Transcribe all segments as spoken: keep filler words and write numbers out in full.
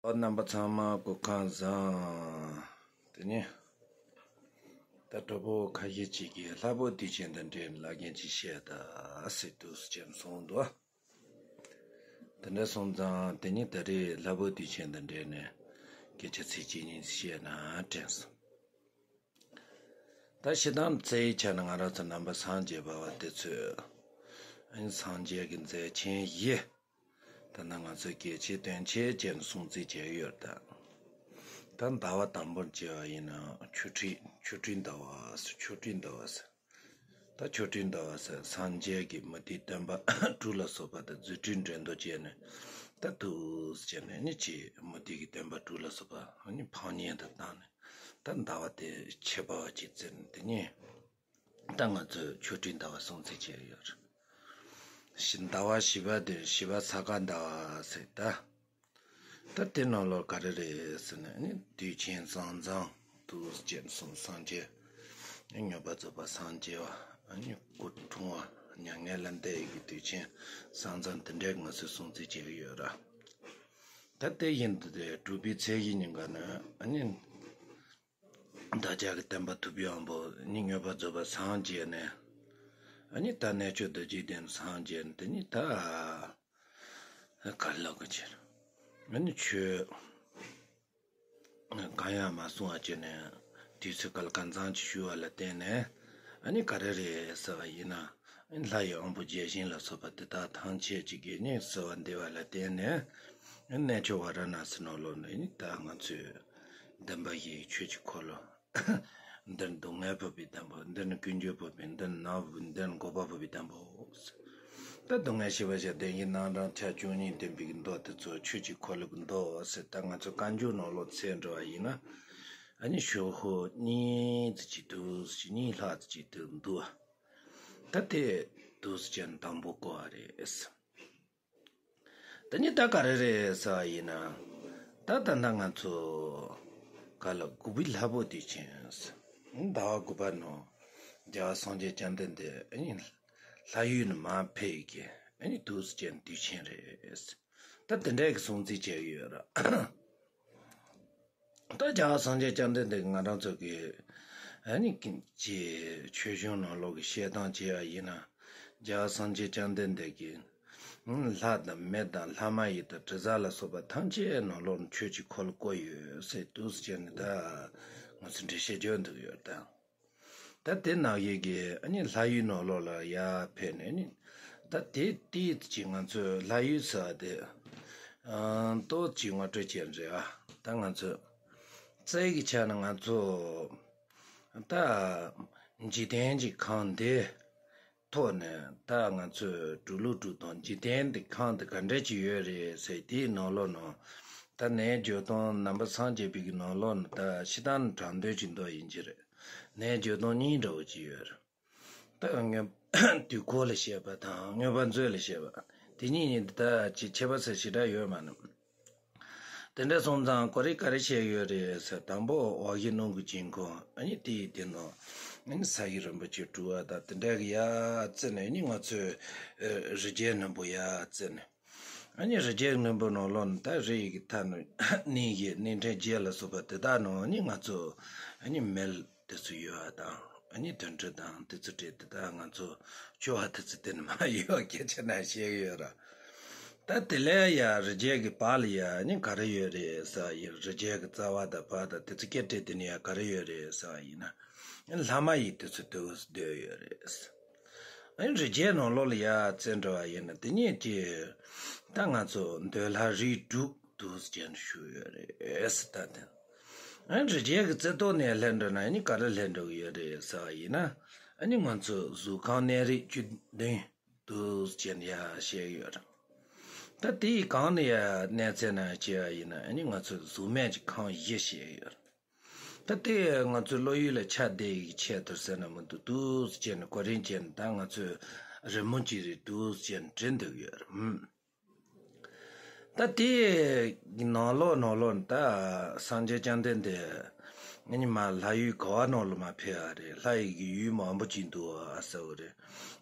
ཨོ། རྣམ་པ་ཚང་མ་སྐུ་ཁམས་བཟང་། དེ་ནས་ད་གྲོགས་པོ་ཁ་ཤས་ཅིག་གིས་ལྷ་བུ་དུས་ཆེན་དང་འབྲེལ་ནས་ལབ་མཁན་ཅིག་བཤད་ད་ཟེར་དུས་སུ་ཅན་སོང་འདུག་དེ་འདྲ་སོང་ཙང་དེ་ནས་ད་རེས་ལྷ་བུ་དུས་ཆེན་དང་འབྲེལ་ནས་སྐད་ཆ་ཚིག་གཅིག་གཉིས་བཤད་ན་དྲན་སོང་། ད་ཕྱི་དང་རྩ་བའི་ཆ་ནས་ང་རང་ཚོ་ནང་པ་སངས་རྒྱས་པ་བ་དེ་ཚོས་ཨ་ནི་སངས་རྒྱས་ཀྱི་མཛད་ཆེན་བཞི། ད་ནི་ང་ཚོས་གལ་ཆེ་དོན་ཆེ་བྱས་ནས་སྲུང་བརྩི་བྱས་ཡོད་ད། ད་ཟླ་བ་དང་པོར་བྱས་པ་ཡིན་ན་ཆོ་འཕྲུལ་ཆོ་འཕྲུལ་ཟླ་བ་ཟེར། ཆོ་འཕྲུལ་ཟླ་བ་ཟེར། ད་ཆོ་འཕྲུལ་ཟླ་བ་ཟེར་སངས་རྒྱས་ཀྱིས་མུ་སྟེགས་སྟོན་པ་དྲུག་ལ་སོགས་པ་དང་རྫུ་འཕྲུལ་འགྲན་བསྡུར་བྱས་ནས་ད་དུས་བྱས་ནས་ནི་ཅི་མུ་སྟེགས་ཀྱི་སྟོན་པ་དྲུག་ལ་སོགས་པ་ནི་ཕངས་སྙན་དུ་བཏང་ནས། ད་ཟླ་བ་དེ་ཁྱད་པར་བ་ཅིག་བརྩི་ནས་དེ་ཉིད་ད་ང་ཚོས་ཆོ་འཕྲུལ་ཟླ་བ་སྲུང་བརྩི་བྱས་ཡོད་རེད། ཟླ་བ་བཞི་པ་དེ་བཞི་པ་ས་ག་ཟླ་བ་ཟེར་ད། ད་དེ་ནང་ལོགས་ག་རེ་རེད་ཟེར་ན་ནི་དུས་ཆེན་བཟང་བཟང་དུས་ཆེན་གསུམ་སངས་རྒྱས། མྱོས་པ་རྫོགས་པ་སངས་རྒྱས་པ། སྐུ་འཁྲུངས་པ་མྱ་ངན་ལས་འདས་ཀྱི་དུས་ཆེན་བཟང་བཟང་དེ་འདྲའི་ང་ཚོས་སྲུང་བརྩི་བྱས་ཡོད་ར། ད་དེ་བཞིན་དུ་དེ་དྲུག་པའི་ཚེས་བཞི་ཉིན་ཀ་ནི་ཨ་ནི། བདག་ཅག་གི་སྟོན་པ་ཐུབ་པའི་དབང་པོ་ནི་མྱོས་པ་རྫོགས་པ་སངས་རྒྱས་ནས། ཨ་ནི་ད་གནས་མཆོག་ཏུ་འཇིག་རྟེན་སངས་རྒྱས་ནས་དེ་ནི་ད་ག་ལ་གི་ཕྱིར། ཨ་ནི་ཆོས་གང་ཡང་མ་གསུང་བ་བྱས་ནས་དུས་ཚོད་ག་ལ་གང་འཚམ་ཅིག་བཞུགས་པ་ལ་བརྟེན་ནས་ཨ་ནི་ག་རེ་རེད་ཟེར་བ་ཡིན་ན། ཨ་ནི་ལྷ་ཡི་དབང་པོ་བརྒྱ་བྱིན་ལ་སོགས་པ་དེ་དག་ཐམས་ཅད་ཀྱི་དགེ་བསྙེན་གསོལ་བ་འདེབས་པ་ལ་བརྟེན་ནས། གནས་མཆོག་ཝཱ་ར་ཎཱ་སི་ནང་ལོགས་ནས་ནི་ད་ང་ཚོས་བདེན་པ་བཞིའི་ཆོས་ཀྱི་འཁོར་ལོ། འདིར་སྡུག་བསྔལ་འཕགས་པའི་བདེན་པ། འདིར་ནི་ཀུན་འབྱུང་འཕགས་པའི། འདིར་ནི་ནག་པོའི། འདིར་ནི་འགོག་པ་འཕགས་པའི་བདེན་པའོ། ད་སྡུག་བསྔལ་ཞི་བ་ཞེས་བདེན་བཞིའི་རྣམ་གྲངས་ཆ་བཅུ་གཉིས་ལྡན་པའི་མདོ་དེ་ཚོ་ཆོས་ཀྱི་འཁོར་ལོའི་མདོ་ཟེར་ད་ང་ཚོ་བཀའ་འགྱུར་ནང་ལོགས་ཚད་འགྲོ་བ་ཡིན་ན། ཨ་ནི་ཤོག་ཧོ་གཉིས་ཙམ་ཅིག་འདུག་གཉིས་ལྷག་ཙམ་ཅིག་འདུག་ད་དེ་འདུག་ཅན་དང་པོ་གོ་བ་རེད། དེ་ནི་ད་ག་རེ་རེད་ཟེར་བ་ཡིན་ན། ད་ད་ལྟ་ང་ཚོ་ག་ལ་དགུ་པའི་ལྷ་བུ་དུས་ཆེན་ཟེར། ཟླ་བ་དགུ་པ་ནང་རྒྱལ་བ་སངས་རྒྱས་བཅོམ་ལྡན་འདས་ཨ་ནི་ལྷ་ཡུལ་ནས་མར་ཕེབས་ཡི་གེ་ཨ་ནི་འདུག་ཅན་དུས་ཆེན་རེད། ད་དེ་འདྲའི་གི་སྲུང་བརྩི་བྱས་ཡོད་ར། ད་རྒྱལ་བ་སངས་རྒྱས་བཅོམ་ལྡན་འདས་ང་རང་ཚོ་གི་ཨ་ནི་ཀྱི་ཆོས་གཞུང་ནང་ལོགས་ཀྱི་བཤད་སྟངས་བྱས་པ་ཡིན་ན། རྒྱལ་བ་སངས་རྒྱས་བཅོམ་ལྡན་འདས་ཀྱིས་ལྷ་དང་མི་དང་ལྷ་མ་ཡིན་དང་དྲི་ཟ་ལ་སོགས་པ་ཐམས་ཅད་ནང་ལོགས་ནས་ཆོས་ཀྱི་འཁོར་ལོ་བསྐོར་ཡོད་ཟེར་འདུག་ཟེར་ནས་ད་ང་ཚོ་འགྲེལ་བཤད་བརྗོད་འདུག་ཡོད་ད། ད་དེ་ནང་བཞིན་གྱི་ཨ་ནི་ལྷ་ཡུལ་ནང་ལོགས་ལ་ཡར་ཕེབས་ནས་ནི། ད་དེ་དེའི་ཅིག་ང་ཚོས་ལྷ་ཡུལ་ཟེར་བ་དེ་ཨ་ཏོག་ཅིག་ངོ་སྤྲོད་བྱས་རེད་ཨ། ད་ང་ཚོས་རྩ་བའི་ཆ་ནས་ང་ཚོ་ད་འཇིག་རྟེན་གྱི་ཁམས་འདི་ཐོག་ནས་ད་ང་ཚོས་གྲུབ་ལུགས་དྲུག་དང་འཇིག་རྟེན་འདི་ཁམས་འདི་ག་འདྲ་ཅིག་ཡོད་རེད་ཟེར་དེའི་ནང་ལོགས་ནང་ད་ནའི་འཇོག་སྟངས་ནང་པ་སངས་རྒྱས་པའི་གི་ནང་ལོགས་ནང་ད་ཕྱི་ལྟར་དྲང་དོན་གྱི་མདོ་ཡིན་གྱི་རེད། ནའི་འཇོག་སྟངས་གཉིས་འདྲ་བོ་ཅིག་ཡོད་རེད། ད་མངོན་དུས་འཁོར་ལ་བཤད་པ་དང་མངོན་པ་མཛོད་ལ་བཤད་པ་དེ་གཉིས་གཉིས་འདི་ད་ཅིག་ཁྱད་པར་ཟེར་ཞེ་དྲག་ཡོད་མ་རེད། དེ་འདྲ་སོང་ཙང་གོ་རིམ་ག་རེ་བྱས་ཡོད་རེད་ཟེར། དང་པོ་འོག་གཞི་སྣུམ་གྱི་འབྱིན་ཁུངས་ཨ་ནི་དེ་ཡི་དེ་ནང་ཨ་ནི་ས་གཞི་རིམ་པ་བཅུ་དྲུག་པ་དང་དེ་འདྲ་གི་ཡ་བརྩིས་ནས་ཨ་ནི་ང་ཚོས་རི་རྒྱལ་སྣུམ་པོ་ཡ་བརྩིས་ནས། ཨ་ནི་རི་རྒྱལ་སྣུམ་པོ་ནང་ལོགས་ནས་ད་རི་ཡི་གི་མཐའ་ནས་གནས་བཞི་གནས་ཕྲན་བརྒྱད་ལ་སོགས་པ་དེ་དག་ནང་ཨ་ནི་ང་ཚོ་ཨ་ནི་མེ་དེ་ཚོ་ཡོད་པ་དང་ཨ་ནི་དུད་འགྲོ་དང་དེ་ཚོ་བྲིས་དེ་དག་ང་ཚོ་བཅོ་བ་དེ་ཚོ་དེ་ནས་མ་ཡོད་སྐད་ཆ་ན་བཤད་ཀྱི་ཡོད་ར། ད་དེ་ལས་ཡ་རི་རྒྱལ་གྱི་བར་ལ་ཡ་ཨ་ནི་ག་རེ་ཡོད་རེད་ཟེར་བ་ཡིན། རི་རྒྱལ་གྱི་རྩ་བ་དང་བར་དང་དེ་ཚོ་སྐད་བྲིས་དེ་ནས་ཡ་ག་རེ་ཡོད་རེད་ཟེར་བ་ཡིན་ན་ཨ་ནི་ལྷ་མ་ཡིན་དེ་ཚོ་དུ་བ་སྡོད་ཡོད་རེད། ཨ་ནི་རི་རྒྱལ་ནང་ལོགས་ལ་ཡ་བརྩིས་འགྲོ་བ་ཡིན་ན་དེ་ཉིད་ཀྱི་ད་ང་ཚོ་འདོད་ལྷ་རིགས་དྲུག་འདུག་ཅན་ཞུ་ཡོད་རེད་ཟེར་ད་དེ། ཨ་ནི་རི་རྒྱལ་གྱི་རྩེ་ཏོག་ནས་ལྷན་འགྲོ་ན་ཨ་ནི་ག་རེ་ལྷན་འགྲོ་གི་ཡོད་རེད་ཟེར་བ་ཡིན་ན་ཨ་ནི་ང་ཚོ་གཟུགས་ཁམས་གནས་རིགས་བཅུ་བདུན་འདུག་ཅན་ཡ་བཤད་ཡོད་རེད། ད་དེ་ཡི་གང་ནས་ཡ་གནས་ཚད་ན་བྱས་པ་ཡིན་ན་ཨ་ནི་ང་ཚོ་གཟུགས་མེད་ཀྱི་ཁམས་བཞི་བཤད་ཡོད་རེད། ད་དེ་ང་ཚོའི་བློ་ཡུལ་ལ་ཆ་བདེ་ཡི་ཆེད་དུ་ཟེར་ན་མི་འདུག་འདུག་ཅན་གོ་རིམ་ཅན་ད་ང་ཚོའི་རི་མོ་གཅིག་རེད་འདུག་ཅན་བྲིས་འདུག་ཡོད་རེད། ད་དེ་ནང་ལོགས་ནང་ལོགས་ད་སངས་རྒྱས་བཅོམ་ལྡན་འདས་ ཨ་ནི་མར་ལྷ་ཡུལ་ག་བ་ནང་ལ་མར་ཕེབས་པ་རེད། ལྷ་ཡི་གི་ཡུལ་མང་པོ་ཅིག་འདུག་ཨ་ཟེར་བ་རེད།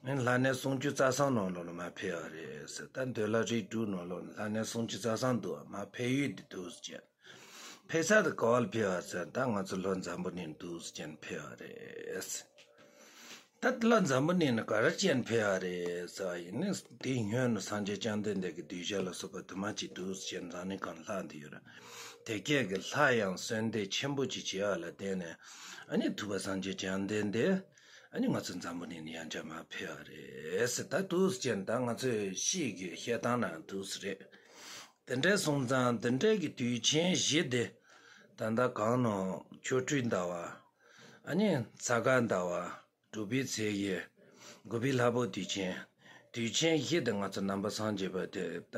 ཨ་ནི་ལྷ་གནས་སུམ་ཅུ་རྩ་གསུམ་ནང་ལོགས་ལ་མར་ཕེབས་པ་རེད་ཟེར། ད་འདོད་ལྷ་རིགས་དྲུག་ནང་ལོགས་ལ་ལྷ་གནས་སུམ་ཅུ་རྩ་གསུམ་འདུག་ཨ། མར་ཕེབས་ཡུལ་འདི་འདུག་ཟེར་བྱས། ཕེབས་ས་དེ་ག་བ་ལ་ཕེབས་པ་ཟེར། ད་ང་ཚོ་ལྷོ་འཛམ་བུ་གླིང་འདུག་ཟེར་བྱས་ནས་ཕེབས་པ་རེད། ད་ལྷོ་འཛམ་བུ་གླིང་ནས་ག་རེ་བྱས་ནས་ཕེབས་པ་རེད་ཟེར་བ་ཡིན་ན། དེའི་སྔོན་ལ་སངས་རྒྱས་བཅོམ་ལྡན་འདས་ཀྱི་གདུལ་བྱ་ལ་སོགས་པ་དུ་མ་ཅིག་འདུག་ཟེར་བྱས་ནས་འཛམ་གླིང་སྒང་ལྷག་བསྡད་ཡོད་རེད། དེ་སྐད་ཀྱི་ལྷ་ཡང་གསོལ་འདེབས་ཆེན་པོ་ཅིག་བྱས་པ་ལ་བརྟེན་ནས། ཨ་ནི་ཐུབ་པ་སངས་རྒྱས་བཅོམ་ལྡན་འདས་ཨ་ནི་ང་ཚོ་འཛམ་བུ་གླིང་ནས་ཡང་བསྐྱར་མར་ཕེབས་པ་རེད་ཟེར། ད་འདུག་ཟེར་བྱས་ནས་ད་ང་ཚོས་ཤེས་ཀྱི་བཤད་སྟངས་ནང་འདུག་ཟེར་རེད། དེ་འདྲ་སོང་ཙང་དེ་འདྲའི་གི་དུས་ཆེན་བཞི་དེ། ད་ལྟ་གང་ནང་ཆོ་འཕྲུལ་ཟླ་བ། ཨ་ནི་ས་ག་ཟླ་བ། དྲུག་པའི་ཚེས་བཞི། དགུ་པའི་ལྷ་བབས་དུས་ཆེན། དུས་ཆེན་བཞི་དེ་ང་ཚོ་ནང་པ་སངས་རྒྱས་པ་དེ་ད།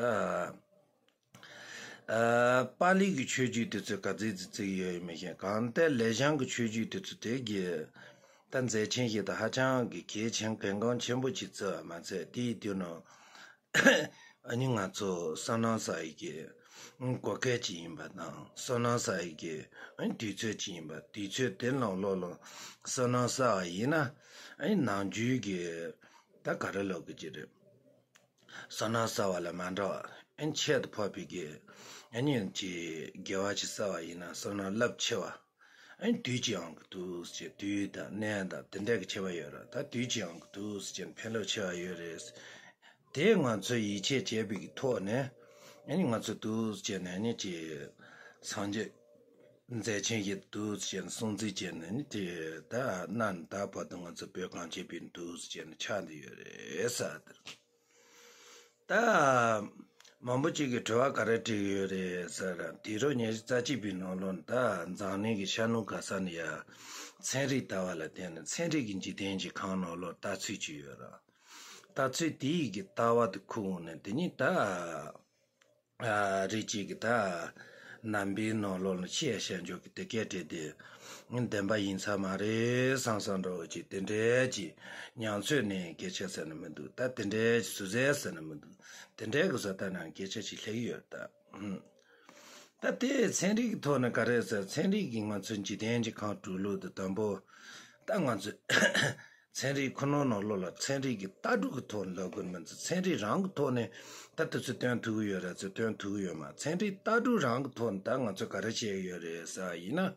ཨ། པཱ་ལི་གི་ཆོས་བརྒྱུད་དེ་ཚོས་ག་ཚོད་ཅིག་བརྩི་གི་ཡོད་མེད་མི་ཤེས། གང་ལྟར་ལེགས་བྱང་གི་ཆོས་བརྒྱུད་དེ་ཚོ་དེ་གི་ད་མཛད་ཆེན་བཞི་དེ་ཧ་ཅང་གི་གལ་ཆེན་གལ་འགངས་ཆེན་པོ་ཅིག་བརྩི་བ་མ་ཚད། དེའི་དུས་ནང་ཨ་ནི་ང་ཚོ་བསོད་ནམས་བསགས་ཡི་གི་གོ་སྐབས་ཅིག་ཡིན་པ་དང་། བསོད་ནམས་བསགས་ཡི་གི་ཨ་ནི་དུས་ཚོད་ཅིག་ཡིན་པ། དུས་ཚོད་དེ་ནང་ལོགས་ལ་བསོད་ནམས་བསགས་པ་ཡིན་ན། ཨ་ནི་ནམ་རྒྱུན་གྱི་ད་ག་རེ་ལབ་དགོས་ཀྱི་རེད། བསོད་ནམས་བསགས་པ་ལ་མ་འདྲ་བ། ཨ་ནི་ཁྱད་དུ་འཕགས་པའི་གི་ཨ་ནི་ཅིག་དགེ་བ་ཅིག་བསགས་པ་ཡིན་ན་བསོད་ནམས་རླབས་ཆེ་བ། ཨ་ནི་དུས་ཀྱི་དབང་གིས་འདུག་ཟེར། དུས་དང་གནས་དང་དེ་འདྲ་གི་ཁྱད་པར་ཡོད་རེད། ད་དུས་ཀྱི་དབང་གིས་འདུག་ཟེར་ཕན་ཐོགས་ཆེ་བ་ཡོད་རེད། དེ་ང་ཚོས་ཡིད་ཆེས་བྱས་པའི་གི་ཐོག་ནས། ཨ་ནི་ང་ཚོས་འདུག་ཟེར་ནས་ཨ་ནི་ཅིག་སངས་རྒྱས་མཛད་ཆེན་བཞི་འདུག་ཟེར་ནས་སྲུང་བརྩི་བྱས་ནས་ཨ་ནི་དེ་ད་གནའ་ནས་ད་བར་དུ་ང་ཚོ་བོད་གངས་ཅན་པའི་འདུག་ཟེར་ནས་ཆགས་བསྡད་ཡོད་རེད་ཟེར། ད་མང་པོ་ཅིག་གིས་དྲི་བ་ག་རེ་དྲིས་ཡོད་རེད་ཟེར། དུས་རབས་ཉི་ཤུ་རྩ་གཅིག་པའི་ནང་ལོགས་ད་འཛམ་གླིང་གི་ཤར་ནུབ་ག་ས་ནས་ཡ་ཚན་རིག་ལྟ་བ་ལ་བརྟེན་ནས་ཚན་རིག་གི་འཇིག་རྟེན་གྱི་ཁམས་ནང་ལོགས་ལྟ་ཚུལ་ཅིག་ཡོད་རེད། ལྟ་ཚུལ་དེའི་གི་ལྟ་བ་དེ་ཁུར་འོང་ནས་དེ་ནི་ད་ཨ་རིགས་གཅིག་གིས་ད་ནང་པའི་ནང་ལོགས་ལ་ཤེས་བྱ་འཇོག་གི་དེ་སྐད་བྲིས་ཏེ་བདེན་པ་ཡིན་ས་མ་རེད་བསམ་བསམ་འདྲ་བོ་ཅིག་དེ་འདྲའི་ཅིག་ཉམས་ཚོད་ནས་སྐད་ཆ་ཟེར་ནི་མི་འདུག། ད་དེ་འདྲའི་ཟུར་ཟའི་ཟེར་ནི་མི་འདུག། དེ་འདྲའི་གི་བཟོ་ལྟ་ནང་སྐད་ཆ་ཅིག་སླེབས་ཡོད་ད། ད་དེ་ཚན་རིག་གི་ཐོག་ནས་ག་རེ་ཟེར། ཚན་རིག་གིས་ང་ཚོའི་འཇིག་རྟེན་གྱི་ཁམས་སྒྲོལ་ལུགས་དེ་དང་པོ། ད་ང་ཚོས་ཚན་རིག་ཁོ་ན་ནང་ལོགས་ལ་ཚན་རིག་གི་ལྟ་གྲུབ་ཀྱི་ཐོག་ནས་ལབ་དགོས་མིན་ཚེ། ཚན་རིག་རང་གི་ཐོག་ནས་ད་དེ་ཚོ་སྟོན་ཐུབ་ཀྱི་ཡོད་རེད་ཚེ། སྟོན་ཐུབ་ཀྱི་ཡོད་མ། ཚན་རིག་ལྟ་གྲུབ་རང་གི་ཐོག་ནས་ད་ང་ཚོས་ག་རེ་བྱས་ཡོད་རེད་ཟེར་བ་ཡིན་ན།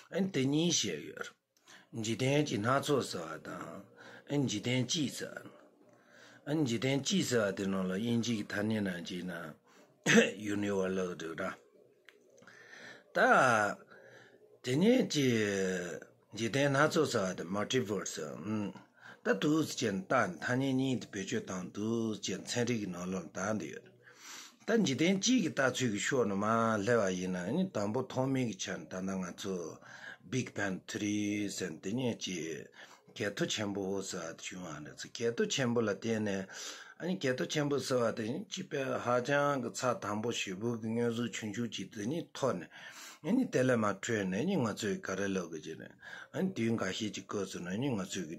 ཨ་ནི་དེ་གཉིས་བཤད་ཡོད་རེད། འཇིག་རྟེན་གྱི་སྣ་ཚོགས་ཟེར་བ་དང་། ཨ་ནི་འཇིག་རྟེན་གཅིག་ཟེར་བ། ཨ་ནི་འཇིག་རྟེན་གཅིག་ཟེར་བ་དེ་ནང་ལ་དབྱིན་ཇི་གི་ཐ་སྙད་ནང་བྱས་ན་ཡུ་ནི་ཝར་སལ་འདུག་ར། ད་དེ་ནས་ཀྱི་འཇིག་རྟེན་སྣ་ཚོགས་ཟེར་བ་དེ་མལ་ཊི་ཝར་སི། ཨུམ། ད་འདུག་སེ་བྱས་ནས་ད་ཐ་སྙད་གཉིས་དེ་བེད་སྤྱོད་བཏང་འདུག་སེ་བྱས་ནས་ཚན་རིག་གི་ནང་ལོགས་ལ་བཏང་བསྡད་ཡོད། ད་འཇིག་རྟེན་གཅིག་གི་ལྟ་ཚུལ་གྱི་ཕྱོགས་ནས་མར་སླེབས་པ་ཡིན་ན་ནི། དང་པོ་ཐོག་མའི་གི་ཆ་ནས་ད་ལྟ་ང་ཚོ་Big Bang Theory ཟེར་དེ་ནས་ཀྱི་གས་ཐོ་ཆེན་པོ་ཟེར་བ་དེ་བྱུང་བ་རེད་ཟེར། གས་ཐོ་ཆེན་པོ་ལ་བརྟེན་ནས། ཨ་ནི་གས་ཐོ་ཆེན་པོ་ཟེར་བ་དེ་ནི་སྤྱི་པའི་ཧ་ཅང་གི་ཚད་དང་པོ་ཞེ་པོ་གི་དངོས་གཟུགས་ཆུང་ཆུང་ཅིག་དེ་ནི་ཐོག་ནས། ཨ་ནི་དེ་ལས་མར་འཕྲོས་ནས་ནི་ང་ཚོས་ག་རེ་ལབ་དགོས་ཀྱི་རེད། ཨ་ནི་དུས་འགའ་ཤས་ཀྱི་སྐབས་སུ་ནི་ནི་ང་ཚོས་གི་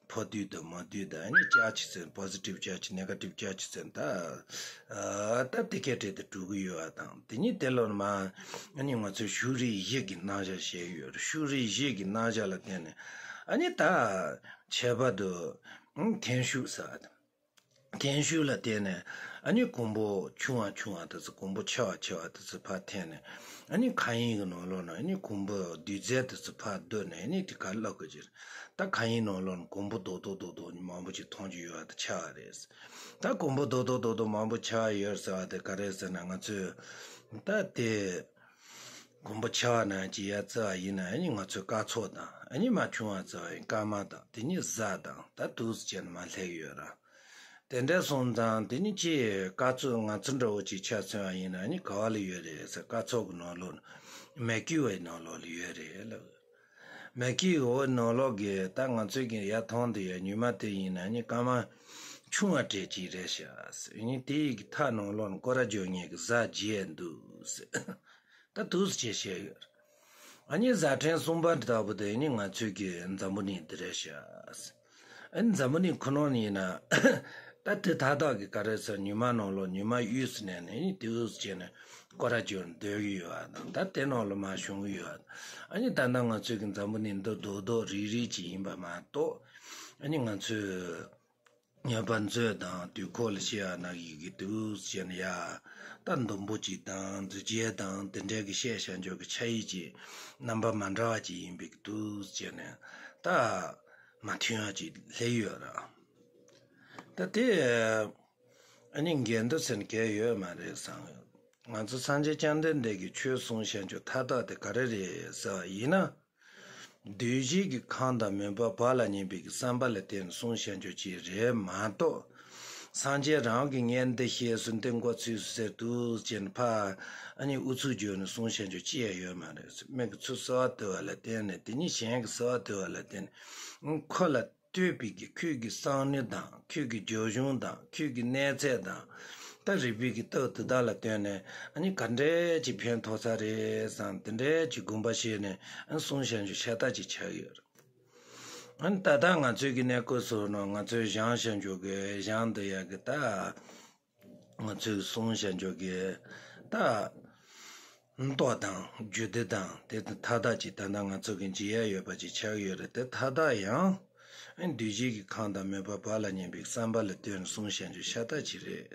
ཕོ་དུས་དང་མོ་དུས་དང་། ཨ་ནི་ཅར་ཇི་ཟེར། positive charge, negative charge ཟེར། ད་ཨ་ད་དེ་སྐད་བྲིས་ཏེ་འགྲོ་གི་ཡོད་པ་དང་། དེ་ནི་དེ་ལོར་མ་ཨ་ནི་ང་ཚོས་ཤུགས་རིག་བཞི་གི་རྣམ་གཞག་བཤད་ཡོད་རེད། ཤུགས་རིག་བཞི་གི་རྣམ་གཞག་ལ་བརྟེན་ནས་ཨ་ནི་ད་ཁྱད་པར་དུ་ཨ་ཐན་ཤུགས་ཟེར་བ་དང་། ཐན་ཤུགས་ལ་བརྟེན་ནས་ཨ་ནི་གོང་བུ་ཆུང་བ་ཆུང་བ་དེ་ཚོ་གོང་བུ་ཆེ་བ་ཆེ་བ་དེ་ཚོ་ཕར་འཐེན་ནས། ཨ་ནི་མཁའ་དབྱིངས་ཀྱི་ནང་ལོགས་ན་ཨ་ནི་གོང་བུ་རྡུལ་རྫས་དེ་ཚོ་ཕར་བསྡུས་ནས། ཨ་ནི་དེ་ག་ལབ་དགོས་ཀྱི་རེད། ད་མཁའ་དབྱིངས་ནང་ལོགས་ན་གོང་བུ་རྡོག་རྡོག་རྡོག་རྡོག་མང་པོ་ཅིག་མཐོང་རྒྱུ་ཡོད་པ་དེ་ཆགས་པ་རེད། ད་གོང་བུ་རྡོག་རྡོག་རྡོག་རྡོག་མང་པོ་ཆགས་ཡོད་ཟེར་བ་དེ་ག་རེ་ཟེར་ན། ང་ཚོས་ད་དེ་གོང་བུ་ཆེ་བ་ནང་གི་ཡར་བརྩི་བ་ཡིན་ན་ཨ་ནི་ང་ཚོའི་སྐར་ཚོགས་དང་། ཨ་ནི་མར་ཆུང་བ་བརྩི་བ་ཡིན་སྐར་མ་དང་། དེ་ནས་གཟའ་དང་། ད་འདུག་སེ་བྱས་ནས་མར་སླེབས་ཡོད་ར། དེ་འདྲ་སོང་ཙང་དེ་ནི་ཅིག་སྐར་ཚོགས་ང་ཚོ་འདྲ་བོ་ཅིག་ཆ་མཚོན་པ་ཡིན་ན་ཨ་ནི་ག་བ་ལ་ཡོད་རེད་ཟེར། སྐར་ཚོགས་ཀྱི་ནང་ལོགས་ན། མིལ་ཀི་ཝེ་ནང་ལོགས་ལ་ཡོད་རེད་ལབ། མིལ་ཀི་ཝེ་ནང་ལོགས་ཀྱི་ད་ང་ཚོས་ཀྱི་ཡར་མཐོང་དུ་ཡོད་ཉི་མ་དེ་ཡིན་ན་ཨ་ནི་སྐར་མ་ཆུང་བ་གྲས་ཅིག་རེད་ཤག་ཟེར། ཨ་ནི་དེ་ཡི་གི་མཐའ་ནང་ལོགས་ན་སྐོར་ར་རྒྱག་མཁན་གྱི་གཟའ་རྗེས་འདུག་ཟེར། ད་འདུག་སེ་བྱས་བཤད་ཡོད། ཨ་ནི་གཟའ་ཕྲན་གསུམ་པ་འདི་ལྟ་བུ་དེ་ནི་ང་ཚོའི་གི་འཛམ་བུ་གླིང་འདི་རེད་ཤག། ཨ་ནི་འཛམ་བུ་གླིང་ཁོ་ན་ཡིན་ན་ད་དེ་ཐག་ཐག་གི་ག་རེ་ཟེར། ཉི་མ་ནང་ལོགས་ཉི་མ་དབུས་སུ་གནས་ནས། ཨ་ནི་འདུག་སེ་བྱས་ནས་ སྐོར་ར་བྱོན་སྡོད་ཀྱི་ཡོད་པ་དང་། ད་དེ་ནང་ལ་མར་བྱུང་གི་ཡོད་པ་དང་། ཨ་ནི་ད་ལྟ་ང་ཚོའི་གི་འཛམ་བུ་གླིང་འདི་རྡོག་རྡོག་རིལ་རིལ་ཅིག་ཡིན་པ་མ་གཏོགས། ཨ་ནི་ང་ཚོའི་ངེས་པ་མཛོད་དང་དུས་འཁོར་ལ་བཤད་པ་ནང་བཞིན་གྱི་འདུག་ཟེར་ན་ཡ། ད་འདོམ་པོ་ཅིག་དང་འདུ་བྱེད་དང་དེ་འདྲའི་གི་བཤད་བྱ་འཇོག་གི་ཆ་ཡིག་ཅིག་རྣམ་པ་མ་འདྲ་བ་ཅིག་ཡིན་པའི་གི་འདུག་ཟེར་ནས། ད་མ་མཐུན་པ་ཅིག་སླེབས་ཡོད་ར། ད་དེ་ཨ་ནི་འགལ་འདུ་ཟེར་ན་གལ་ཡོད་མ་རེད་བསམ་ཡོད། ང་ཚོ་སངས་རྒྱས་བཅོམ་ལྡན་འདས་ཀྱིས་ཆོས་གསུངས་བྱ་འཇོག་མཐའ་དག་དེ་ག་རེ་རེད་ཟེར་བ་ཡིན་ན། འདུས་བྱས་ཀྱི་ཁམས་དང་མོས་པ་བག་ལ་ཉལ་བའི་གི་བསམ་པ་ལ་བརྟེན་ནས་གསུངས་བྱ་འཇོག་ཅིག་རེད་མ་གཏོགས། སངས་རྒྱས་རང་གིས་ངས་འདི་ཤེས་སོང་འདི་མགོ་ཚོས་སོང་ཟེར་འདུག་ཅེས་ཕར་ཨ་ནི་ཨུ་ཚུགས་བརྗོད་ནས་གསུངས་བྱ་འཇོག་ཅི་ཡང་ཡོད་མ་རེད། མིག་གིས་ཚུར་གསོལ་བ་བཏབ་པ་ལ་བརྟེན་ནས། དེ་ཉིད་གཞན་གྱིས་གསོལ་བ་བཏབ་པ་ལ་བརྟེན་ནས། ཁོ་ལ་ལྟོས་པའི་གི་ཁོའི་གི་བསམ་ནུས་དང་ཁོའི་གི་རྒྱབ་ལྗོངས་དང་ཁོའི་གི་གནས་ཚད་དང་། ད་རིག་པའི་གི་སྟོབས་དེ་དག་ལ་ལྟོས་ནས། ཨ་ནི་ག་འདྲས་ཀྱི་ཕན་ཐོགས་ས་རེད་བསམ། དེ་འདྲས་ཀྱི་དགོངས་པ་བཞེས་ནས་ཨ་ནི་གསུངས་བྱ་འཇོག་ཤ་སྟག་ཅིག་ཆགས་ཡོད་རེད། ཨ་ནི་ད་ལྟ་ང་ཚོའི་གི་གནས་སྐབས་སུ་ནང་ང་ཚོའི་སྦྱང་བྱ་འཇོག་གི་སྦྱང་འདི་ཡག་གི་ད། ང་ཚོས་གསུངས་བྱ་འཇོག་གི་ད། མདོ་དང་རྒྱུད་སྡེ་དང་དེ་དང་མཐའ་དག་ཅིག་ད་ལྟ་ང་ཚོ་གི་མཇལ་ཡ་ཡོད་པ་ཅིག་ཆགས་ཡོད་རེད། དེ་མཐའ་དག་ཡང་ཨ་འདུས་བྱས་ཀྱི་ཁམས་དང་མོས་པ་བག་ལ་ཉལ་བའི་བསམ་པ་ལ་ལྟོས་ནས་གསུངས་བྱ་འཇོག་ཤ་སྟག་ཅིག་རེད།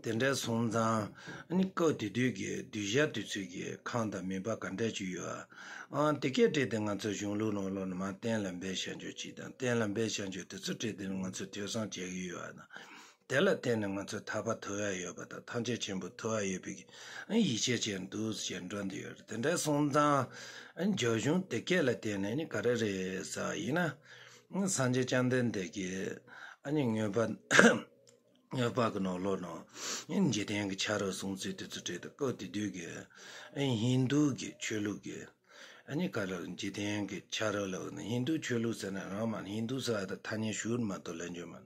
དེ་འདྲ་སོང་ཙང་ཨ་ནི་སྐབས་དེ་དུས་ཀྱི་གདུལ་བྱ་དེ་ཚོའི་གི་ཁམས་དང་མོས་པ་ག་འདྲ་ཅིག་ཡོད་ཨ། དེ་གས་བྲིས་ཏེ་ང་ཚོ་གཞུང་ལུགས་ནང་ལོགས་ནས་མར་གཏན་ལ་འབེབས་བྱ་འཇོག་ཅིག་དང་། གཏན་ལ་འབེབས་བྱ་འཇོག་དེ་ཚོ་བྲིས་ཏེ་ང་ཚོས་ཐོས་བསམ་བྱེད་ཀྱི་ཡོད་ཨ་ན། དེ་ལ་བརྟེན་ནས་ང་ཚོས་ཐར་པ་ཐོབ་ཡ་ཡོད་པ་དང་། ཐམས་ཅད་མཁྱེན་པ་ཐོབ་ཡ་ཡོད་པའི་ཡིད་ཆེས་བྱས་འདུག་ཟེར་འགྲོ་འདི་ཡོད་རེད། དེ་འདྲ་སོང་ཙང་རྒྱབ་ལྗོངས་དེ་གས་ལ་བརྟེན་ནས་ནི་ག་རེ་རེད་ཟེར་བ་ཡིན་ན། སངས་རྒྱས་བཅོམ་ལྡན་འདས་ཀྱིས་ཨ་ནི་མངོན་པ་མངོན་པ་གི་ནང་ལོགས་ནང་འཇིག་རྟེན་གྱི་ཆ་རོགས་གསུང་ཚུལ་དེ་ཚོ་བྲིས་ཏེ། སྐབས་དེ་དུས་ཀྱི་ཧིན་རྡུ་གི་ཆོས་ལུགས་ཀྱི། ཨ་ནི་ག་ལ་འཇིག་རྟེན་གྱི་ཆ་རོགས་ལ་འོ་ན་ཧིན་རྡུ་ཆོས་ལུགས་ཟེར་ན་རང་མ་ཧིན་རྡུ་ཟེར་བ་དང་ཐ་སྙད་ཞུགས་མ་གཏོགས་ལེན་རྒྱུ་མ།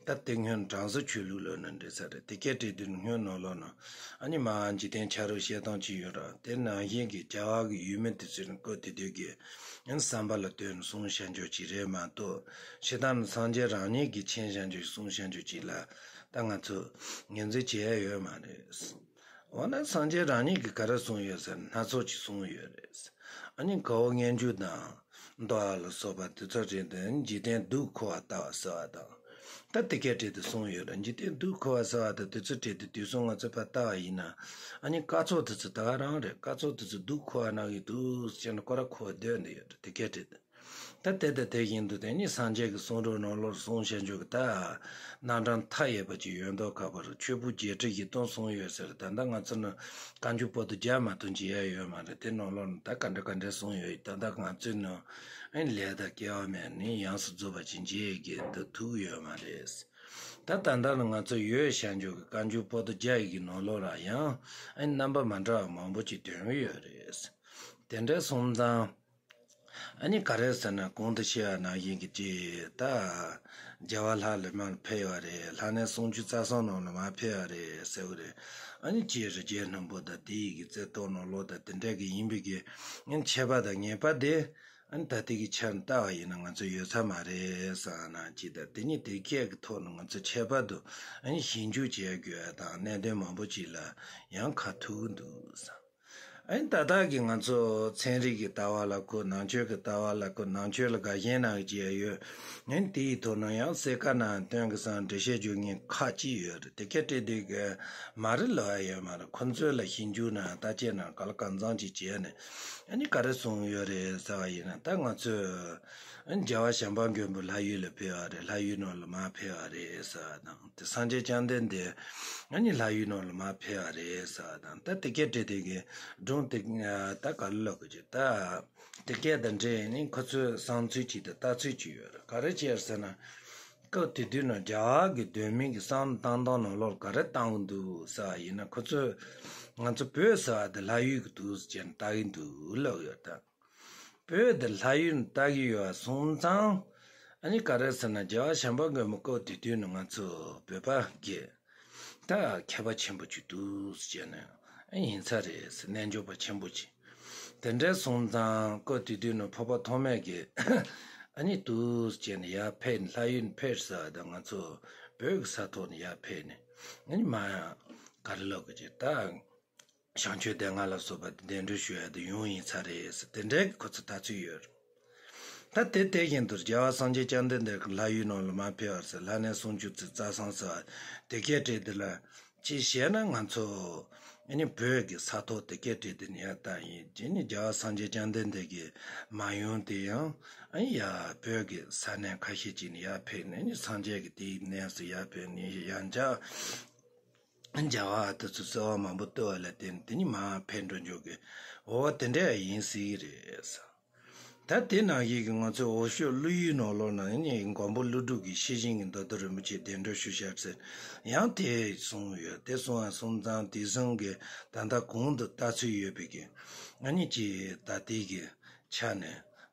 ད་དེ་སྔོན་གྲངས་སུ་ཆོས་ལུགས་ལོ་ན་འདྲེ་ས་རེད། དེ་སྐད་བྲིས་དུས་སྔོན་ནང་ལོ་ན་ཨ་ནི་མ་འཇིག་རྟེན་ཆ་རོགས་བཤད་སྟངས་ཅིག་ཡོད་ར། དེ་ནང་བཞིན་གྱི་རྒྱ་གར་གྱི་ཡུལ་མི་དེ་ཚོས་ནི་སྐབས་དེ་དུས་ཀྱི་ཨ་ནི་བསམ་པ་ལ་ལྟོས་ནས་གསུངས་བྱ་འཇོག་ཅིག་རེད་མ་གཏོགས། ཕྱི་ལྟར་ན་སངས་རྒྱས་རང་ཉིད་ཀྱིས་མཁྱེན་བྱ་འཇོག་གསུངས་བྱ་འཇོག་ཅིག་ལ་ད་ང་ཚོ་ངོས་འཛིན་བྱེད་ཡ་ཡོད་མ་རེད། འོ་ན་སངས་རྒྱས་རང་ཉིད་ཀྱིས་ག་རེ་གསུངས་ཡོད་ཟེར་ན་སྣ་ཚོགས་ཅིག་གསུངས་ཡོད་རེད། ཨ་ནི་དགའ་བ་བརྙས་བཅོས་དང་མདོ་ལ་སོགས་པ་དེ་ཚོ་རེད་དེ། འཇིག་རྟེན་སྡུག་འཁོར་བར་ལྟ་བ་ཟེར་བ་དང་། ད་དེ་སྐད་བྲིས་ཏེ་གསུངས་ཡོད་རེད། འཇིག་རྟེན་སྡུག་འཁོར་བ་ཟེར་བ་དང་དེ་ཚོ་བྲིས་ཏེ་དུས་སང་ང་ཚོ་ཕར་ལྟ་བ་ཡིན་ན། ཨ་ནི་སྐར་ཚོགས་དེ་ཚོ་ད་ག་རང་རེད། སྐར་ཚོགས་དེ་ཚོ་སྡུག་འཁོར་བ་ནང་གི་འདུག་ཟེར་ནས་སྐོར་ར་འཁོར་སྡོད་ནས་ཡོད་རེད། དེ་སྐད་བྲིས་ཏེ། ད་དེ་དང་དེ་བཞིན་དུ་དེ་ནི་སངས་རྒྱས་ཀྱི་གསུང་རབ་ནང་ལོགས་གསུངས་བྱ་འཇོག་གི་ད་རྣམ་གྲངས་མཐའ་ཡས་པ་ཅིག་ཡོད་མདོག་ཁ་པོ་རེད། ཆོས་ཕུང་བརྒྱད་ཁྲི་བཞི་སྟོང་གསུངས་ཡོད་ཟེར། ད་ལྟ་ང་ཚོ་ནི་བཀའ་འགྱུར་པོ་ཏི་བརྒྱ་མ་གཏོགས་མཇལ་ཡ་ཡོད་མ་རེད། དེ་ནང་ལོགས་ནི་ད་ག་འདྲ་ག་འདྲ་གསུངས་ཡོད། ད་ལྟ་ང་ཚོས་ནི་ཨེ་ལས་དང་སྐལ་བ་མེད་ནི་ཡོངས་སུ་རྫོགས་པ་ཅིག་མཇལ་ཡས་ཀྱི་འདི་ཐུག་ཡོད་མ་རེད། ད་ད་ལྟ་ནི་ང་ཚོ་ཡོད་བྱ་འཇོག་གི་བཀའ་འགྱུར་པོ་ཏི་བརྒྱ་ཡི་གི་ནང་ལོགས་ལ་ཡང་ཨེ་རྣམ་པ་མ་འདྲ་བ་མང་པོ་ཅིག་ཐོན་གི་ཡོད་རེད། དེ་འདྲ་སོང་ཙང་། ཨ་ནི་ག་རེ་ཟེར་ན་གོང་དུ་བཤད་པ་ནང་བཞིན་གྱི་ཅིག་ད་རྒྱལ་བ་ལྷ་ལས་མར་ཕེབས་པ་རེད། ལྷ་གནས་སུམ་ཅུ་རྩ་གསུམ་ནང་ལ་མར་ཕེབས་པ་རེད་ཟེར་བ་རེད། ཨ་ནི་ཅིག་རི་རྒྱལ་སྣམ་བུ་དང་དེ་ཡི་གི་རྩེ་ཏོག་ནང་ལོགས་དང་དེ་འདྲ་གི་ཡིན་པའི་གི་ཨ་ནི་ཆད་པ་དང་ངེས་པ་དེ་ཨ་ནི་ད་ལྟའི་གི་ཆར་ལྟ་བ་ཡིན་ན་ང་ཚོ་ཡོད་ས་མ་རེད་ཟེར་ན་ཅིག་ད་དེ་ནི་དེ་སྐད་ཀྱི་ཐོག་ནས་ང་ཚོ་ཁྱད་པར་དུ་ཨ་ནི་ཞིབ་འཇུག་བྱེད་དགོས་པ་དང་གནད་དོན་མང་པོ་ཅིག་ལ་ཡང་ཁ་ཐུག་གི་འདུག་ཟེར། ཨ་ནི་ད་ལྟ་གི་ང་ཚོ་ཚན་རིག་གི་ལྟ་བ་ལ་གོ། ནང་ཆོས་ཀྱི་ལྟ་བ་ལ་གོ། ནང་ཆོས་ལ་དགའ་ཞེན་གནང་གི་ཡོད། ཨ་ནི་དེའི་ཐོག་ནས་ཡང་གསལ་ཁ་ནང་སྟོན་གི་སང་འགྲེལ་བཤད་རྒྱག་མཁན་ཁག་ཅིག་ཡོད་རེད། དེ་སྐད་བྲིས་དུས་གི་མ་རེད་ལབ་ཡ་ཡོད་མ་རེད། ཁོ་ཚོ་ལ་ཞིབ་འཇུག་གནང་བརྟག་དཔྱད་གནང་ག་ལ་གང་འཚམ་ཅིག་བྱས་ནས་ཨ་ནི་ག་རེ་གསུངས་ཡོད་རེད་ཟེར་བ་ཡིན་ན། ད་ང་ཚོས་ཨ་ནི་རྒྱལ་བ་བྱམས་པ་མགོན་པོ་ལྷ་ཡུལ་ལ་ཕེབས་པ་རེད། ལྷ་ཡུལ་ནང་ལ་མར་ཕེབས་པ་རེད་ཟེར་བ་དང་། དེ་སངས་རྒྱས་བཅོམ་ལྡན་འདས་ཨ་ནི་ལྷ་ཡུལ་ནང་ལ་མར་ཕེབས་པ་རེད་ཟེར་བ་དང་། ད་དེ་སྐད་བྲིས་དེ་གི་སྒྲུང་དེ་ད་ག་ལ་ལབ་དགོས་ཀྱི། ད་དེ་སྐད་དང་འབྲེལ་ནས་ཁོ་ཚོའི་བསམ་ཚུལ་ཅིག་དང་ལྟ་ཚུལ་ཅིག་ཡོད་རེད། ག་རེ་བྱས་ཟེར་ན། སྐབས་དེ་དུས་ནང་རྒྱ་གར་གྱི་གདོད་མའི་གི་བསམ་བློ་བཏང་སྟངས་ནང་ལོགས་ག་རེ་བཏང་གི་འདུག་ཟེར་བ་ཡིན་ན། ཁོ་ཚོས་ང་ཚོ་བོད་ཟེར་བ་དེ་ལྷ་ཡུལ་གྱི་འདུག་ཟེར་ནས་ལྟ་གི་འདུག་ལབ་ཡོད་ད། བོད་དེ་ལྷ་ཡུལ་ལྟ་གི་ཡོད་པ་སོང་ཙང་། ཨ་ནི་ག་རེ་ཟེར་ན་རྒྱལ་བ་བྱམས་པ་མགོན་པོ་སྐབས་དེ་དུས་ནི་ང་ཚོ་བོད་པ་གི་ད་མཁས་པ་ཆེན་པོ་ཅིག་འདུག་ཟེར་ནས། ཨ་ཡིན་ས་རེད་ཟེར། རྣལ་འབྱོར་པ་ཆེན་པོ་ཅིག་དེ་འདྲ་སོང་ཙང་སྐབས་དེ་དུས་ནི་འཕགས་པ་ཐོགས་མེད་ཀྱིས་ཨ་ནི་འདུག་ཟེར་ནས་ཡར་ཕེབས་ནས། ལྷ་ཡུལ་ནས་ཕེབས་ཟེར་བ་དང་། ང་ཚོ་བོད་ཀྱི་ས་ཐོག་ནས་ཡར་ཕེབས་ནས། ཨ་ནི་མ་ག་རེ་ལབ་དགོས་ཀྱི་ད། བྱང་ཆུབ་སྡེ་ལྔ་ལ་སོགས་པ་དེ་གདན་འདྲེན་ཞུ་ཡ་དེ་ཡོང་ཡིན་ས་རེད་ཟེར། དེ་འདྲའི་གི་ཁོ་ཚོ་ལྟ་ཚུལ་ཡོད་རེད། ད་དེ་དེ་བཞིན་དུ་རྒྱལ་བ་སངས་རྒྱས་བཅོམ་ལྡན་འདས་ཀྱི་ལྷ་ཡུལ་ནང་ལ་མར་ཕེབས་པར་ཟེར། ལྷ་གནས་སུམ་ཅུ་རྩ་གསུམ་ཟེར་བ་དེ་སྐད་བྲིས་དེ་ལ་ཅི་བྱས་ན་ང་ཚོ་ཨ་ནི་བོད་ཀྱི་ས་ཐོག་དེ་སྐད་བྲིས་དེ་ནས་ཡར་བཏང་ཡིན། དེ་ནི་རྒྱལ་བ་སངས་རྒྱས་བཅོམ་ལྡན་འདས་ཀྱི་མ་ཡུམ་དེ་ཡང་ཨ་ནི་ཡར་བོད་ཀྱི་ས་གནས་ཁ་ཤས་ཅིག་ནས་ཡར་ཕེབས་ནས་ནི་སངས་རྒྱས་ཀྱི་དེའི་གནས་སུ་ཡར་ཕེབས་ནས་ཡང་བསྐྱར་རྒྱལ་བ་དེ་ཚོ་གསོལ་བ་མང་པོ་བཏབ་པ་ལ་བརྟེན་དེ་ནི་མར་ཕེབས་འགྲོ་འཇུག་གི་འོ་དེ་འདྲ་ཡིན་སྲིད་རེད། ད་དེ་ནང་བཞིན་གྱི་ང་ཚོའི་འོག་ཕྱོགས་ཀླུ་ཡུལ་ནང་ལོགས་ན་ནི་མགོན་པོ་ཀླུ་སྒྲུབ་ཀྱི་ཤེར་ཕྱིན་གྱི་མདོ་སྡེ་རིན་པོ་ཆེ་གདན་འདྲེན་ཞུ་བཞག་ཟེར་ཡང་དེ་གསུངས་ཡོད། དེ་གསུངས་པ་སོང་ཙང་དེ་གསུང་གི་ད་ལྟ་གོང་དུ་ལྟ་ཚུལ་ཡོད་པའི་གི་ཨ་ནི་ཅི་ད་ལྟའི་གི་ཆ་ནས་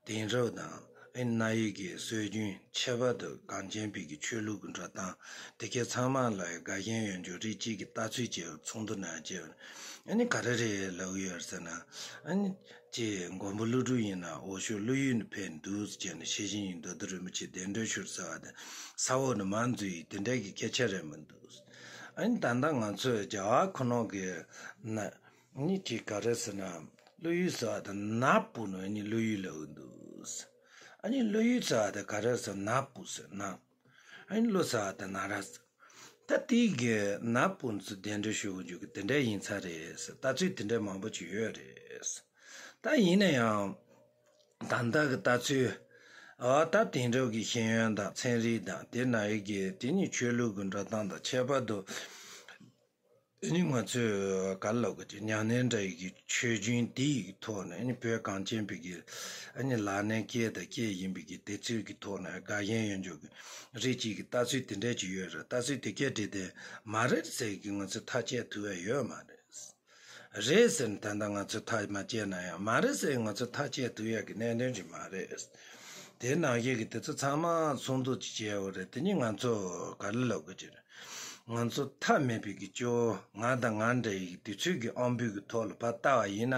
དེང་རབས་དང་ཨེ་གནའ་ཡིག་གི་སྲོལ་རྒྱུན་ཁྱད་པར་དུ་གངས་ཅན་པའི་གི་ཆོས་ལུགས་ཀྱི་འགྲོ་སྟངས་དེ་གའི་ཚང་མ་ལ་དགའ་ཞེན་ཡོད་འཇུག་རིགས་གཅིག་གི་ལྟ་ཚུལ་བཅས་ཚོགས་འདུ་ནང་བཅས་ཨ་ནི་ག་རེ་རེད་ལབ་ཡོད་ཟེར་ན། ཨ་ནི་ཅེས་མགོན་པོ་ཀླུ་སྒྲུབ་ཡིན་ན་འོག་ཕྱོགས་ཀླུ་ཡུལ་ནས་ཕེབས་འདུག་ཟེར་ནས་ཤེར་ཕྱིན་གྱི་མདོ་སྡེ་རིན་པོ་ཆེ་གདན་འདྲེན་ཞུ་ཟེར་བ་དེ་ས་འོག་ནས་མར་འཛུལ་ཡིན་དེ་འདྲའི་གི་སྐད་ཆ་རེད་མི་འདུག་ཨ་ནི་ད་ལྟ་ང་ཚོས་རྒྱ་གར་ཁོ་ན་གི་ན། ནི་ཅིག་ག་རེ་ཟེར་ན། ཀླུ་ཡུལ་ཟེར་བ་དང་ནག་པོ་ནི་ནི་ཀླུ་ཡུལ་ལ་འུ་འདུག་ཨ་ནི་ཀླུ་ཡུལ་ཟེར་བ་དང་ག་རེ་ཟེར་ནག་པོ་ཟེར་ན། ཨ་ནི་ཀླུ་ཟེར་བ་དང་ནག་ར་ཟེར། ད་དེའི་གི་ནག་པོ་ཚོ་གདན་འདྲེན་ཞུ་འཇུག་གི་དེ་འདྲ་ཡིན་ས་རེད་ཟེར་ལྟ་ཚུལ་དེ་འདྲ་མང་པོ་ཅིག་ཡོད་རེད། ད་ཡིན་ན་ཡང་། ད་ལྟ་གི་ལྟ་ཚུལ། ཨ་ད་དེང་རབས་ཀྱི་ཤེས་ཡོན་དང་ཚན་རིག་དང་དེ་ན་ཡི་གི་དེ་ནི་ཆོས་ལུགས་ཀྱི་འགྲོ་སྟངས་དང་ཁྱད་པར་དུ། ཨ་ནི་ང་ཚོས་ག་ལབ་དགོས་ཀྱི་ཉམས་ལེན་འདྲ་ཡི་གི་ཆོས་རྒྱུན་འདི་ཡི་གི་ཐོག་ནས་ཨ་ནི་བོད་གངས་ཅན་པའི་གི་ཨ་ནི་ལག་ལེན་སྐྱེས་དང་སྐྱེས་ཡིན་པའི་གི་དེ་ཚོའི་གི་ཐོག་ནས་དགའ་ཞེན་ཡོད་འཇུག་གི་རིགས་གཅིག་གི་ལྟ་ཚུལ་དེ་འདྲ་ཅིག་ཡོད་རེད། ལྟ་ཚུལ་དེ་སྐད་བྲིས་ཏེ་མ་རེད་ཟེར་གི་ང་ཚོས་ཐག་བཅད་ཐུབ་ཡ་ཡོད་མ་རེད། རེད་ཟེར་ནས་ད་ལྟ་ང་ཚོས་ཐག་མ་བཅད་ན་ཡང་མ་རེད་ཟེར་ང་ཚོས་ཐག་བཅད་ཐུབ་ཡ་གི་གནད་དོན་ཅིག་མ་རེད། དེ་ནང་བཞིན་གྱི་དེ་ཚོ་ཚང་མ་ཚོགས་འདུ་ཅིག་བྱས་ཡོད་རེད། དེ་ནི་ང་ཚོ་ག་རེ་ལབ་དགོས་ཀྱི་རེད། ང་ཚོ་མཐའ་མེད་པའི་གི་སྐྱོ་བོ་ང་དང་ང་འདྲ་ཡི་དུས་ཚོད་ཀྱི་དབང་པོའི་གི་ཐོག་ལ་ཕར་ལྟ་བ་ཡིན་ན།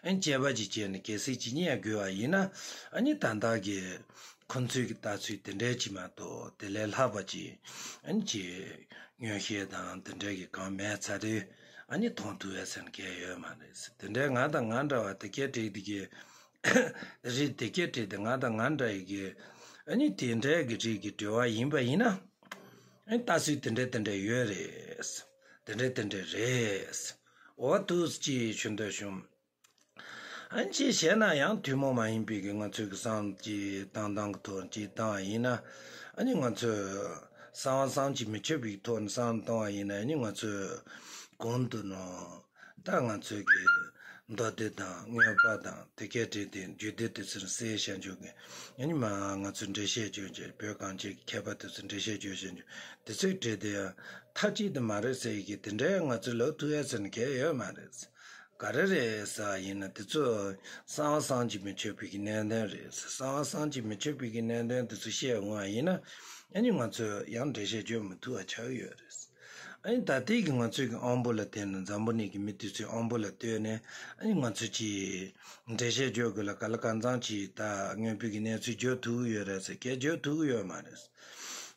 ཨ་ནི་དཔྱད་པ་ཅིག་བྱས་ནས་གལ་སྲིད་ཅིག་རྙེད་དགོས་པ་ཡིན་ན། ཨ་ནི་ད་ལྟ་གི་ཁོ་ཚོའི་གི་ལྟ་ཚུལ་དེ་འདྲའི་ཅིག་མ་གཏོགས་དེ་ལས་ལྷག་པ་ཅིག་ཨ་ནི་ཅིག་མངོན་ཤེས་དང་དེ་འདྲའི་གི་གང་མེད་ཚར་དུས་ཨ་ནི་མཐོང་ཐུབ་ཡ་ཟེར་མཁན་ཡོད་མ་རེད། དེ་འདྲའི་ང་དང་ང་འདྲ་བ་དེ་སྐད་བྲིས་དེ་གི་རིགས་དེ་སྐད་བྲིས་ཏེ་ང་དང་ང་འདྲ་ཡི་གི་ཨ་ནི་དེ་འདྲའི་གི་རིགས་ཀྱི་འབྲེལ་བ་ཡིན་པ་ཡིན་ན། ཨ་ནི་ལྟ་ཚུལ་དེ་འདྲ་དེ་འདྲ་ཡོད་རེད། དེ་འདྲ་དེ་འདྲ་རེད། འོ་འདུག་ཅེས་ཞུ་འདོད་བྱུང་། ཨ་ནི་ཅེས་བཤད་ན་ཡང་ཐུན་མོང་མ་ཡིན་པའི་གི་ང་ཚོའི་གི་བསམ་གྱི་བཏང་སྟངས་ཀྱི་ཐོག་ཅིག་བཏང་བ་ཡིན་ན། ཨ་ནི་ང་ཚོས་གསང་བ་བསམ་གྱིས་མི་ཁྱབ་པའི་ཐོག་ནས་བསམ་བཏང་བ་ཡིན་ན་ཨ་ནི་ང་ཚོས་གོང་དུ་ནོ། ད་ང་ཚོའི་གི་མདོ་སྡེ་དང་མངོན་པ་དང་དེ་སྐད་བྲིས་ཏེ་རྒྱུད་སྡེ་དེ་ཚོར་གསལ་བྱ་འཇུག་གི་ཨ་ནི་མ་ང་ཚོས་འགྲེལ་བཤད་བརྗོད་བྱེད་བོད་གངས་ཅན་གྱི་མཁས་པ་དེ་ཚོས་འགྲེལ་བཤད་བརྗོད་བྱ་འཇུག་དེ་ཚོས་བྲིས་ཏེ་ཡང་མཐའ་གཅིག་ཏུ་མ་རེད་ཟེར་གི་དེ་འདྲའི་ང་ཚོས་ལབ་ཐུབ་ཡ་ཟེར་ན་གལ་ཡོད་མ་རེད། ག་རེ་རེད་ཟེར་བ་ཡིན་ན་དེ་ཚོ་གསང་བ་བསམ་གྱིས་མི་ཁྱབ་པའི་གི་གནད་དོན་རེད། གསང་བ་བསམ་གྱིས་མི་ཁྱབ་པའི་གི་གནད་དོན་དེ་ཚོ་བཤད་འོང་བ་ཡིན་ན་ཨ་ནི་ང་ཚོས་ཡང་འགྲེལ་བཤད་བརྗོད་མི་ཐུབ་པ་ཆགས་ཀྱི་ཡོད་རེད། ཨ་ནི་ད་ལྟའི་གི་ང་ཚོའི་གི་དབང་པོ་ལ་བརྟེན་ནས་འཛམ་བུ་གླིང་གི་མི་དེ་ཚོའི་དབང་པོ་ལ་ལྟོས་ནས་ཨ་ནི་ང་ཚོས་ཀྱི་འགྲེལ་བཤད་བརྗོད་དགོས་ལ་ག་ལ་གང་འཚམ་ཅིག་ད་མངོན་པའི་གི་གནས་ཚུལ་བརྗོད་ཐུབ་ཀྱི་ཡོད་རེད་ཟེར་གལ་བརྗོད་ཐུབ་ཀྱི་ཡོད་མ་རེད།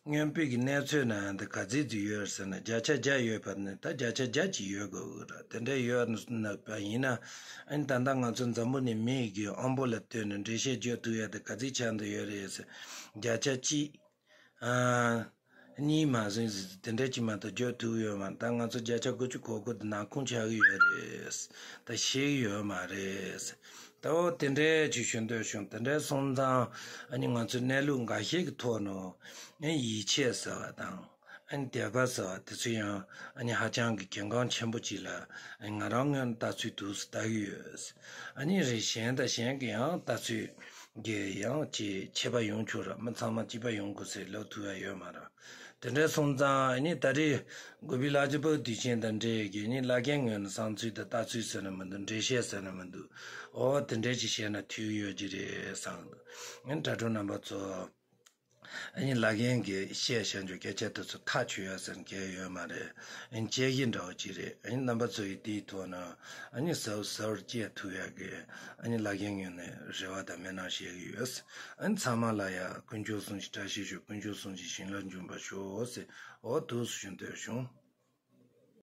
མངོན་པའི་གི་གནས་ཚུལ་ན་འདི་ག་ཚོད་ཅིག་ཡོད་ཟེར་ན་བརྒྱ་ཆ་བརྒྱ་ཡོད་པ་ནི་ད་བརྒྱ་ཆ་བརྒྱ་ཅིག་ཡོད་དགོས་ཀྱི་རེད། དེ་འདྲ་ཡོད་ན་པ་ཡིན་ན་ཨ་ནི་ད་ལྟ་ང་ཚོ་འཛམ་བུ་གླིང་མི་ཡི་གི་དབང་པོ་ལ་ལྟོས་ནས་འགྲེལ་བཤད་བརྗོད་ཐུབ་ཡ་དེ་ག་ཚོད་ཆགས་འདུག་ཡོད་རེད་ཟེར་བརྒྱ་ཆ་གཅིག་ཨ། གཉིས་མ་ཟིན་ཟིན་དེ་འདྲ་ཅིག་མ་གཏོགས་བརྗོད་ཐུབ་ཡོད་མ་རེད། ད་ང་ཚོ་བརྒྱ་ཆ་དགུ་བཅུ་གོ་དགུ་དེ་ནང་ཁུངས་ཆགས་ཀྱི་ཡོད་རེད། ད་ཤེས་ཀྱི་ཡོད་མ་རེད། ད་འོ་དེ་འདྲའི་ཅིག་ཞུ་འདོད་བྱུང་། དེ་འདྲའི་སོང་ཙང་ཨ་ནི་ང་ཚོ་གནས་ལུགས་འགའ་ཤས་ཀྱི་ཐོག་ནས་ཨ་ནི་ཡིད་ཆེས་ཟེར་བ་དང་ཨ་ནི་དད་པ་ཟེར་བ་དེ་ཚོ་ཡང་ཨ་ནི་ཧ་ཅང་གི་གལ་འགངས་ཆེན་པོ་ཅིག་ལ་ཨ་ནི་ང་རང་ངོས་ནས་ལྟ་ཚུལ་འདུག་སེ་ལྟ་གི་ཡོད། ཨ་ནི་རེད། གཞན་དང་གཞན་གྱི་ཡང་ལྟ་ཚུལ་གི་ཡང་ཅིག་ཁྱད་པར་ཡོང་ཆོག་ར། མི་ཚང་མ་གཅིག་པ་ཡོང་དགོས་ཟེར་ལབ་ཐུབ་ཡ་ཡོད་མ་རེད། དེ་འདྲ་སོང་ཙང་ཨ་ནི་ད་རེས་གུས་པའི་ལག་བརྒྱུད་པ་དུས་ཆེན་དང་འབྲེལ་གྱི་ཨ་ནི་བླ་རྒན་ངོས་ནས་བསམ་ཚུལ་དང་ལྟ་ཚུལ་ཟེར་ན་མི་འདུག་འགྲེལ་བཤད་ཟེར་ན་མི་འདུག་འོ་དེ་འདྲ་ཅིག་བཤད་ན་འཐུས་ཡོད་ཀྱི་རེད་བསམ་འདུག་ཨ་ནི་དྲ་གྲོགས་རྣམ་པ་ཚོ། ཨ་ནི་བླ་རྒན་གྱིས་བཤད་བྱ་འཇུག་སྐད་ཆ་དེ་ཚོ་ཐག་ཆོད་ཡ་ཟེར་མཁན་ཡོད་མ་རེད། ཨ་ནི་དཔྱད་གཞི་འདྲ་བོ་ཅིག་རེད། ཨ་ནི་རྣམ་པ་ཚོ་ཡིས་དེའི་ཐོག་ནས་ཨ་ནི་གཟབ་གཟབ་བྱེད་ཐུབ་ཡ་གི་ཨ་ནི་བླ་རྒན་ངོས་ནས་རེ་བ་དང་སྨོན་ལམ་བྱེད་ཀྱི་ཡོད། ཨ་ནི་ཚང་མ་ལ་ཡ་དཀོན་མཆོག་གསུམ་གྱི་བཀྲ་ཤིས་ཤོག་དཀོན་མཆོག་གསུམ་གྱི་བྱིན་རླབས་འབྱུང་བར་ཤོག་ཟེར་འོ་འདུག་སེ་ཞུ་འདོད་བྱུང་།